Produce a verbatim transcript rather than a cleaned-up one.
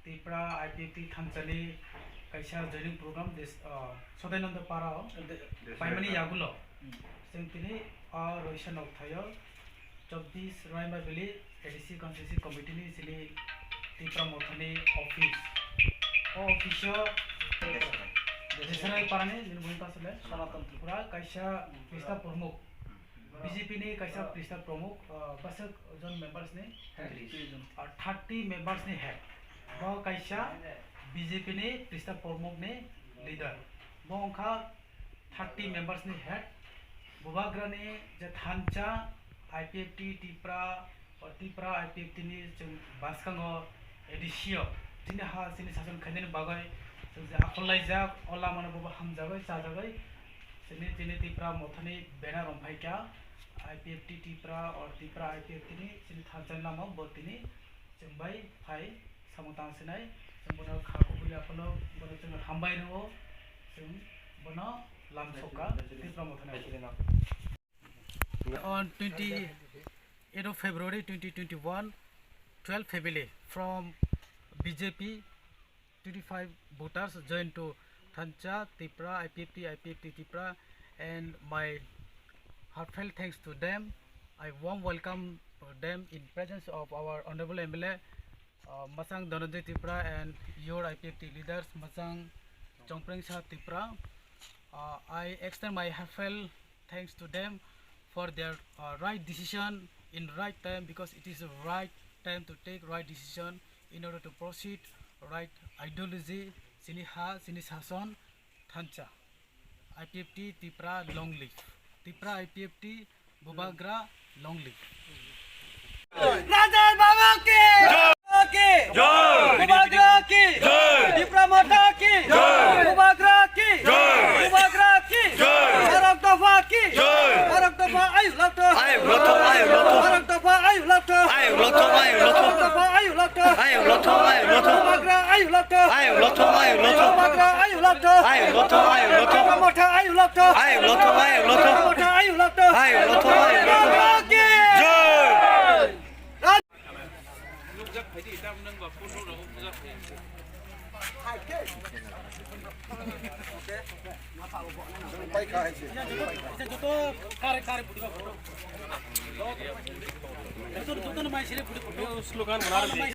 Tipra I P F T thansa ni kaisa joining program des, ah, Sodainanda Para o paimani yagulo. Hmm. Chwng tini o Roisa Nokthaio chobbish Roima Valley A D C Constituency Committee ni chini Tipra Mothani office. O office o Desarai Parani, nini bui pasle Sanatan Tripura kaisa Krista Promuk. B J P ni kaisa Krista Promuk, ah, baswk jon members ni head? Thirty jon. Ah, thirty members ni head. Bo kaisa B J P ni Krista Promuk ni leader. Bo wngkha thirty members ni head. Bubagra ni je thansa I P F T Tipra, o Tipra I P F T ni chwng bwskango A D C o chini ha chini sason khainani bagwi chwng je akhol laijak, o lama no bobo hamjagwi chajagwi chini, chini Tipra Mothani banner rok phaikha, I P F T Tipra or Tipra I P F T ni chini thansa ni lama bo tini chwng bai phai samung tang sinai, chwng bono kha kubui aphano bono chwng hambai rwo, chwng bono lam sokha Tipra Mothani. On twenty-eighth of February twenty twenty-one, twelve family from B J P, twenty-five voters joined to Thansa Tipra, I P F T, I P F T Tipra, and my heartfelt thanks to them. I warm welcome them in presence of our Honorable M L A, uh, Machang Dhananjay Tipra, and your I P F T leaders, Machang Chongprengsa Tipra. Uh, I extend my heartfelt thanks to them for their, uh, right decision in right time, because it is the right time to take right decision in order to proceed right ideology, chini ha, chini sason, thansa. I P F T Tipra long live. Tipra I P F T Bubagra long live. Ranjan Baba ki! Jai! Ki! Jai! Bubagra ki! Jai! Tipra Motha ki! Jai! Bubagra ki! Jai! Bubagra ki! Jai! Arok Dopha ki! Jai! Arok Dopha ayu lakto! Ayu lakto, ayu lakto! Arok Dopha ayu lakto! Ayu lakto, ayu lakto! Arok Dopha ayu lakto! Ayu lakto, ayu lakto! Bubagra ayu lakto! Ayu lakto, ayu lakto! Bubagra ayu lakto! Ayu lakto, ayu lakto! Tipra Motha ayu lakto! Ayu lakto, ayu lakto! Tipra Motha ayu lakto! Ayu lakto, ayu lakto! Bubagra ki! Jai!